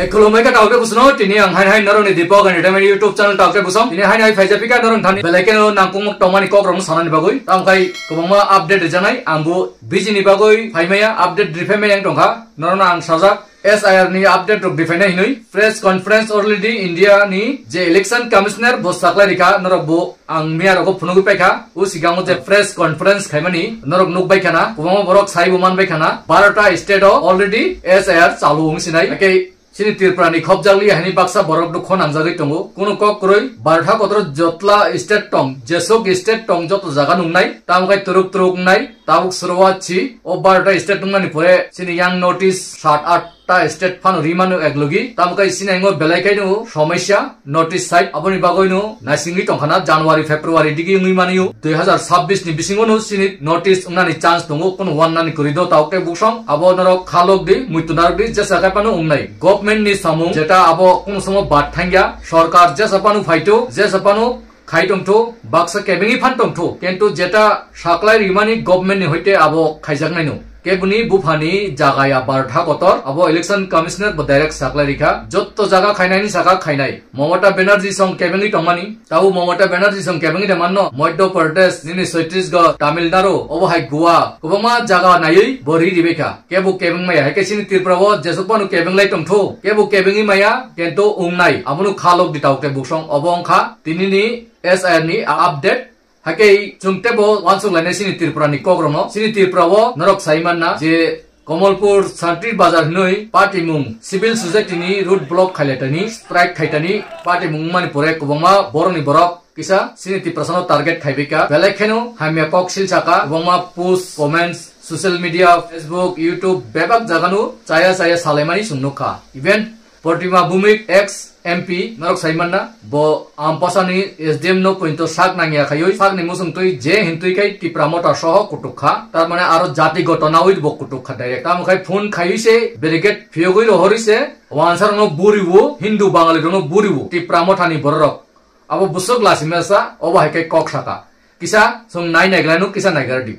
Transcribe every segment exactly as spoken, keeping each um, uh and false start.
Ekolomai ka tawke busno, tini ang hai hai noroni Deepak Entertainment YouTube channel tawke busong. Tini hai hai phaija pika norong thani belai keno nangkung tongmani kok rong sanani bagwi. Tam kai kwbangma update rijanai, ang bu busy ni bagwi phaimaya, update riphaimaya ang tongkha. Norona ang sajak S I R ni update rok riphaina hinwi press conference already India ni je election commissioner bo saklai rikha, norok bo ang miya rogo phunugwi paikha. O sigango je press conference khaimani norok nukbai khana, kwbangma borok saibo manbai khana. Barota state o already S I R chalu wng sinai. Hakhe chini Tripura ni khopjakli hani baksa borok dukho nangjagwi tongo. Kunu kok kwrwi, bartha kotor jotla state tong, jesok state tong joto jaga nungnai, tamo khai turuk turuk wngnai, tabuk suruwat si, o barta state nungnani pore chini yang notice sat atta state phano rimano eklogi, tamo khai sinai ngo belai khai no somosya, notice side aboni bagwi no naisingwi tongkhana January February digi wngwi mani o dui hazar sabbish ni bisingo no sini notice wngnani chance tongo, kono wannani kwrwi do tawk tei buksong abo norok khalok di muitu narok di jesa khai phano wngnai. Government ni samung jeta abo kono somo bad thangya, sorkar jesa phano phaito, jesa phano khai tongtho, baksa kebengwi phan tongtho, kintu jeta saklai rimani government ni hoite abo khaijaknaino. Keboni buphani jagaya bartha kotor, abo election commissioner bo direct saklai rikha, jotto jaga khainaini saka khainai. Mamata Banerjee song kebengwi tongmani, tabo Mamata Banerjee song kebengwi de manno, Madhya Pradesh, nini Chhattisgarh, Tamil Nadu, obo hai Goa, kwbangma jaga naiwi bo ri ribekha. Kebo kebeng maya, hai khe chini Tripura o jesuk phano kebeng lai tongtho, kebo kebengwi maya, kintu wngnai, abono khalok di tawk tei buksong, obo wngkha tinini S I R ni update. Hakhe chwng teibo uansuk lainai chini Tripura ni kok rokno. Chini Tripura o norok sai manna je Kamalpur Santri Bazar hinwi patimung civil society ni road block khailai tani, strike khai tani, patimung wngmani pore kwbangma borok ni borok kisa chini Tiprasa no target khai bika. Belai kheno hamya kok sil saka, kwbangma post, comments, social media, Facebook, YouTube, bebak jaga no chaya chaya salaimani chwng nukha. Even Pratima Bhowmik, ex M P, norok sai manna, bo Ampasani S D M no pointo sak nangya khaiwi, sakni muchung twi je hintwi khai Tipra Motha soho kutuk kha, tar mane aro jati goto nawi bo kutuk kha direct. Tamo khai phone khaiwi se, barricade phiyogwi rohorwi se, wansarokno buriwo, Hindu Bangali rokno buriwo, Tipra Mothani bororok. Abo busuk lasimesa, obo hai khe kok saka. Kisa, chwng nai naiglanu, kisa naigar di.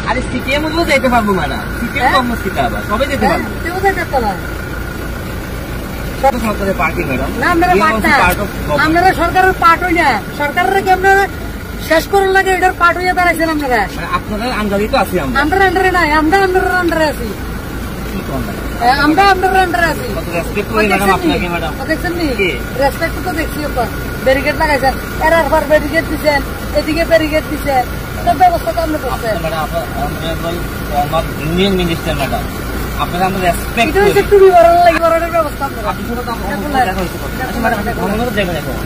আরে সিপিএম ও যেতে পারবো madam, CPM হ্যাঁ? কর্মসূচিটা আবার কবে যেতে হ্যাঁ, পারবো? কেউ যেতে পারবে না। সব সরকারের পার্টি ম্যাডাম। না, আমরা ইয়ে পার্ট হচ্ছে না। Part of government. আমরা সরকারের পার্ট হই না। সরকারের কি আপনারা শেষ করার লাগে এটার পার্ট হয়ে দাঁড়াইছেন আপনারা? মানে আপনাদের আন্ডারেই তো আছি আমরা। আমরা আন্ডারে নাই, আমরা আপনাদের আন্ডারে আছি। কি করেন ম্যাডাম? হ্যাঁ, আমরা আপনাদের আন্ডারে আছি। কত রেসপেক্ট করি ম্যাডাম দেখছেন নি? আপনাকে ম্যাডাম। ও দেখছেন নি? কি? রেসপেক্ট তো দেখছি, ব্যারিকেড লাগাইছেন, এরার পর ব্যারিকেড দিছেন, এদিকে ব্যারিকেড দিছেন, সব ব্যবস্থা তো আমরা করছেন। আপনি ম্যাডাম, আপনার honourable former union minister madam, আপনারা আমরা রেসপেক্ট এটা হচ্ছে করি। টুপি পরার লাগি পরানোর ব্যবস্থা আপনারা। আপনি শুধু তো আমার এখন মনে হয় দেখা হয়েছে। আচ্ছা ম্যাডাম, আপনি ধর্মনগর যাবেন এখন?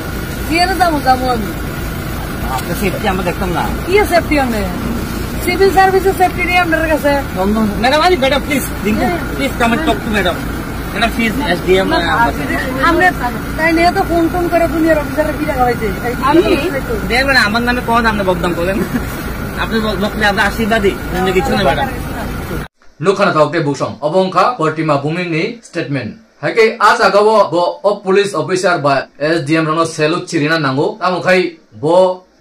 কি এর যাবো, যাবো আমি। আপনার সেফটি আমরা দেখতাম না। কি সেফটি আমরা? সিভিল সার্ভিসের সেফটি নেই আপনার কাছে। ম্যাডাম, আরে ম্যাডাম, প্লিজ, রিঙ্কু, হ্যাঁ। Please come and talk to madam. Madam, please, SDM, আহ, আমরা তাই নিয়ে তো ফোন টোন করে দুনিয়ার অফিসাররা কি জায়গা হয়েছে? এই আমি দেখবেন, আমার নামে কোন আপনি বদনাম করেন? আপনি ব-, বললে আমরা আশীর্বাদী, অন্য কিছু না madam. Nukha na thok tei buksong, obo wngkha Pratima Bhowmik ni statement. Hai khe a jaga o bo o police officer ba S D M rokno salute chirina nango, tamo khai bo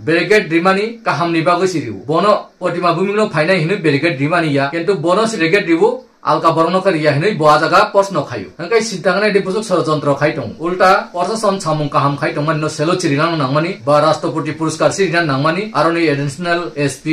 barricade rimani kaham ni bagwi siri o. Bono Pratima Bhowmik no phainai hinwi barricade rimani ya, kintu bono se barricade ribo, alka borok no khe riya hinwi bo a jaga proshno khaio. Hwnkhe sinta khe nai di bwswk sorojontro khai tongo. Ulta proshashan samung kaham khai tongmani no salute chirina nangmani ba Rashtrapati Puraskar chirina nangmani, aroni additional S P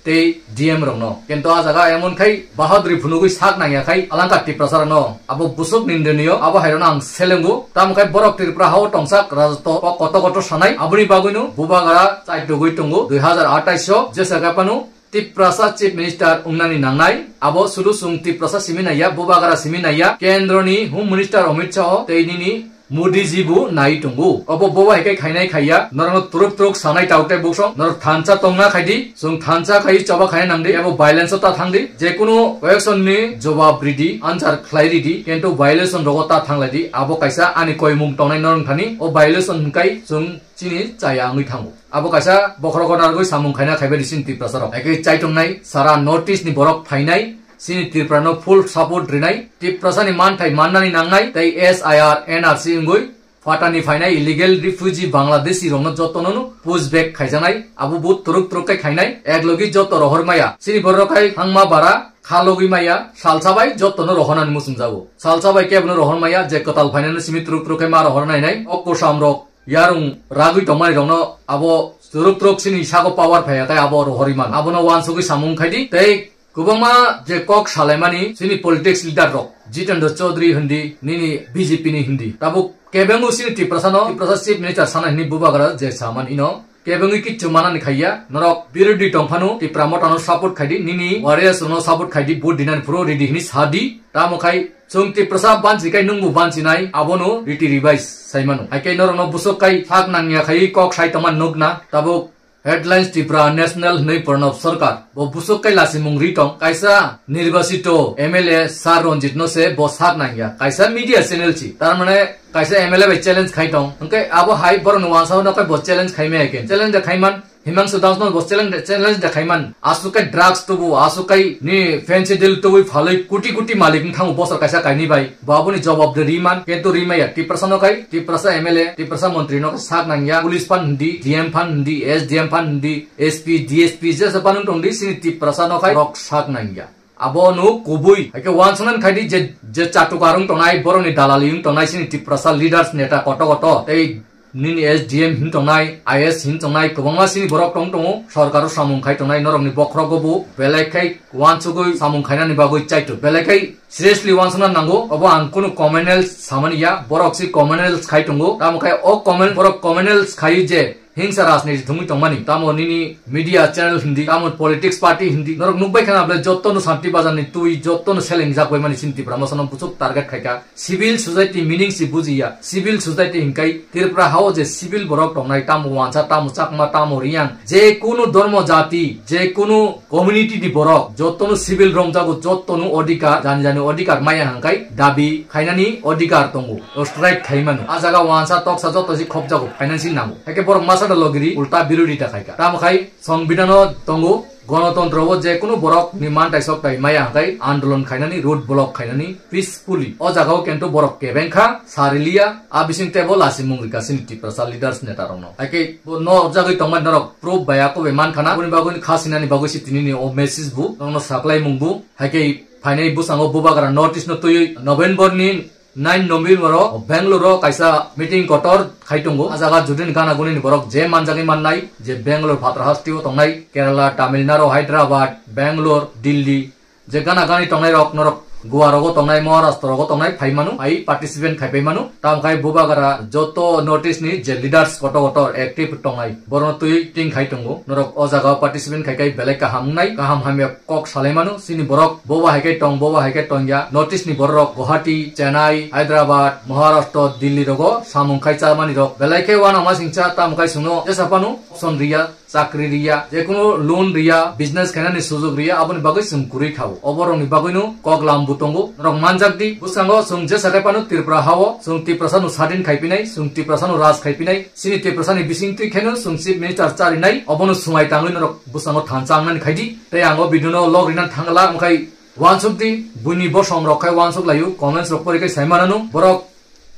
tei D M rokno. Kintu a jaga emon khai bahadri phunugwi sak nangya khai alangka Tiprasa rokno. Abo bwswk nindoniyo, abo hai rokno ang selengo. Tamo khai borok Tripura hao tongsak rajotwo o koto koto sanai. Aboni bagwino bubagra chaitugwi tongo dui hazar atais o jesa khai phano Tiprasa Chief Minister wngnani nangnai. Abo sudu chwng Tiprasa simi naiya, bubagra simi naiya. Kendroni Home Minister Amit Shah tei nini Modi ji bo nai tongo. Obo bo hai khe khainai khaiya. Norokno turuk turuk sanai tau tei buksong. Norok thansa tongna khai di. Chwng thansa khai choba khaina nang di. Abo violence o ta thang di. Jekunu election ni jobab ri di, answer khlai ri di. Kintu violation rogo ta thang lai di. Abo kaisa ani koimung tongnai norok thani. O violation hwnkhe chwng chini chaya wngwi thango. Abo kaisa bokhorok narwgwi samung khaina khaibai di chini Tiprasa rok. Hai khe chaitongnai sara North East ni borok phainai. Chini Tripura no full support rinai, Tiprasa ni manthai mannani nangnai, tei S I R, N R C wngwi Phatani phainai illegal refugee Bangladeshi rokno jotono no push back khaijaknai, abo bo turuk turuk khe khainai, ek logi joto rohor maya. Chini borok khai hangma bara kha logwi maya, salsa bai jotono rohornani muchungjago. Salsa bai kebono rohor maya, je kwtal phainani simi turuk turuk khe ma rohor nainai, o kosam rok yarung ragwi tongmani rokno abo turuk turuk chini sago power phaiya khe abo rohorwi mano. Abono wansugwi samung khaidi tei kwbangma je kok salaimani chini politics leader rok, Jitendra Chaudhary hindi, nini B J P ni hindi. Tabuk kebengwi chini Tiprasa no, Tiprasa Chief Minister sana hini bubagra je saman ino. Kebengwi kichu manani khaiya, norok birodhi tongphano Tipra Motha no support khaidi, nini warriors no support khaidi, vote dinani phuru ready hini sadi. Tamo khai chwng Tiprasa banchi kai nungbo banchinai, abono riti revise saimano. Hai kai norok no busuk kai sak nangya khai kok sai tongma nukna, tabuk Headlines Tipra National hwnwi Pranab Sarkar. Bo busuk kai lasimung ri tong. Kaisa nirbachito M L A Sir Ranjit no se bo sak nangya. Kaisa media channel si. Tar mane kaisa M L A bai challenge khai tong. Hwnkhe abo hai borok ni wansa no kai bo challenge khai maya khe. Challenge da khai man. Himangso Das no bo challenge, challenge da khai man. Aswk kai drugs tubu, aswk kai ni fancy deal tubu phalwi kuti kuti malik wng thango bosor kaisa kaini bai. Bo aboni jawab de riman, kintu rimaya. Tiprasa no kai, Tiprasa M L A, Tiprasa montri no sak nangya, police phan hindi, D M phan hindi, S D M phan hindi, S P, D S P, jesa phan wng tong di, sini Tiprasa no kai, rok sak nangya. Abo no kubui, hai khe wansanan khai di je, je chatu karung tongnai, borok ni dalali wng tongnai, sini Tiprasa leaders neta koto koto, tei nini S D M hin tongnai, I S hin tongnai, kwbangma sini borok tong tongo, sorkar o samung khai tongnai, norok ni bokhorogo bo belai khai wansugwi samung khainani bagwi chaito, belai khai seriously wansana nango, obo ang kunu communals samani ya, borok si communals khai tongo, tamo khai o comment, borok communals khai je hingsa rajniti thumwi tongmani, tamo nini media channel hindi, tamo politics party hindi, norok nukbai khana bole jotto no Santi Bazar ni twi, jotto no seleng jak bai mani sini Tipra mosa no buchuk target khaika. Civil society meaning si bujiya. Civil society hinkai Tripura hao je civil borok tongnai, tamo wansa, tamo chakma, tamo riyang, je kunu dormo jati, je kunu community ni borok, jotono civil romjago, jotono odhikar, jani jani odhikar maya hangkai dabi khainani odhikar tongo. O strike khaimano. A jaga wansa toksa joto si khopjago, financing nango. Haike borok masa da logiri, ulta birodita khaika. Tamo khai Songbidhano tongo, gonotontro o je kunu borok ni mantai sok tai maya hangkai andolon khainani, road block khainani, peacefully. O jaga o kento borok kebeng kha, sariliya, a bising tebo lasimung rika sini Tiprasa leaders neta rokno. Haike bo no jagwi tongmani norok proof bai ako bai man khana, boni bagwi kha sinani bagwi si tini ni o message bu, nokno saklai mung bu, haike phainai bwskango bubagra notice no twiwi November ni nine November o Bangalore o kaisa meeting kotor khai tongo. A jaga judin gana guni ni borok je manjagwi mannai je Bangalore Phatrahasti o tongnai, Kerala, Tamil Nadu, Hyderabad, Bangalore, Delhi, je gana gani tongnai rok norok Goa rogo tongnai, Maharashtra rogo tongnai phai manu, phai participant khai pai manu. Tam khai bubagra joto notice ni je leaders kotor kotor active tongnai, borokno twi ting khai tongo. Norok o jaga o participant khai khai belai kaham wngnai, kaham hamya kok salai mano, sini borok boba hai khe tong, boba hai khe tongya. North East ni borok rok Guwahati, Chennai, Hyderabad, Maharashtra, Delhi rogo samung khai chamani rok belai khe uanama singcha, tamo khai chwngno jesa phano option riya, chakri riya, jekunu loan riya, business khainani sujok riya, aboni bagwi chwng kwrwi thao. Oborokni bagwino kok lam bo tongo. Norok manjak di, bwskango chwng jesa khai phano Tripura hao chwng Tiprasa no sadin khai pinai, chwng Tiprasa no raj khai pinai, sini Tiprasa ni bising twi kheno chwng Chief Minister charinai, obono swmai tangwi norok bwskango thansa wngnani khai di. Tei ang o video no log rina thangla, wngkhai wansuk di, buini bosong rok khai wansuk laio, comments rok pori khai sai mananu, borok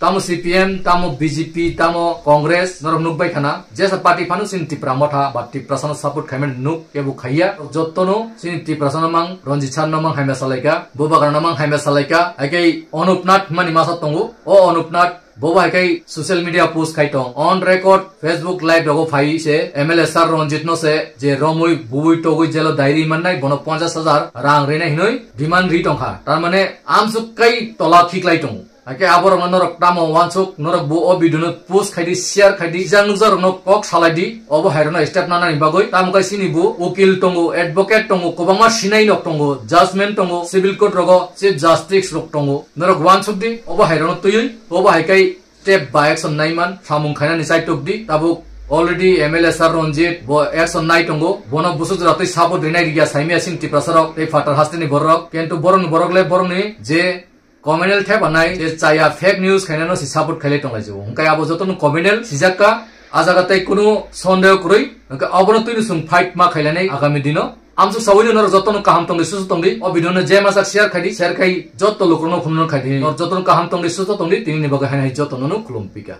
tamo C P M, tamo B J P, tamo Congress, norok nukbai khana, jesa party phano sini Tipra Motha ba Tiprasa no support khaimani nuk, kebo khaiya, jotono sini Tiprasa no mang, Ranjit Sir no mang haima salaika, Bubagra no mang haima salaika, haikhe Anup Nath hwnmani masa tongo, o Anup Nath Bo bai khai social media post khai tong. On record Facebook live rogo phai se M L A Sir Ranjit no se je romwi buwi togwi jelo dairi mannai bono ponchash hajar rang rina hinwi demand ri tongkha. Tar mane amsuk kai tola thiklai tongo. Ake aborok no norok tamo wansuk norok bo o video no post khai di, share khai di, jang nukjak rok no kok salai di. Obo hai rok no step nanani bagwi tamo kai sini bo ukil tongo, advocate tongo, kwbangma sinai nok tongo, judgment tongo, civil court rogo chief justice rok tongo. Norok wansuk di, obo hai rok no twiwi, obo hai kai step ba action naiman, samung khainani chaitok di. Tabuk already M L A Sir Ranjit bo action nai tongo, bono busu jora twi support rinai riya saimaya sini Tiprasa rok tei phatar hasteni borok, kintu borokni borok le borokni je communal thep anai je chaya fake news khainano si support khailai tonglai jago. Hwnkhe abo jotono communal sijak kha, a jaga tei kunu sondeho kwrwi, hwnkhe abono twino chwng fight ma khailainai agami dino. Amsuk sawino norok jotono kaham tongdi, susu tongdi. O video no je masa share khaidi, share khai jotto lukurokno phunukno khaidi. Norok jotono kaham tongdi, susu tongdi, tinini bagwi haino hai jotono no khulum pika.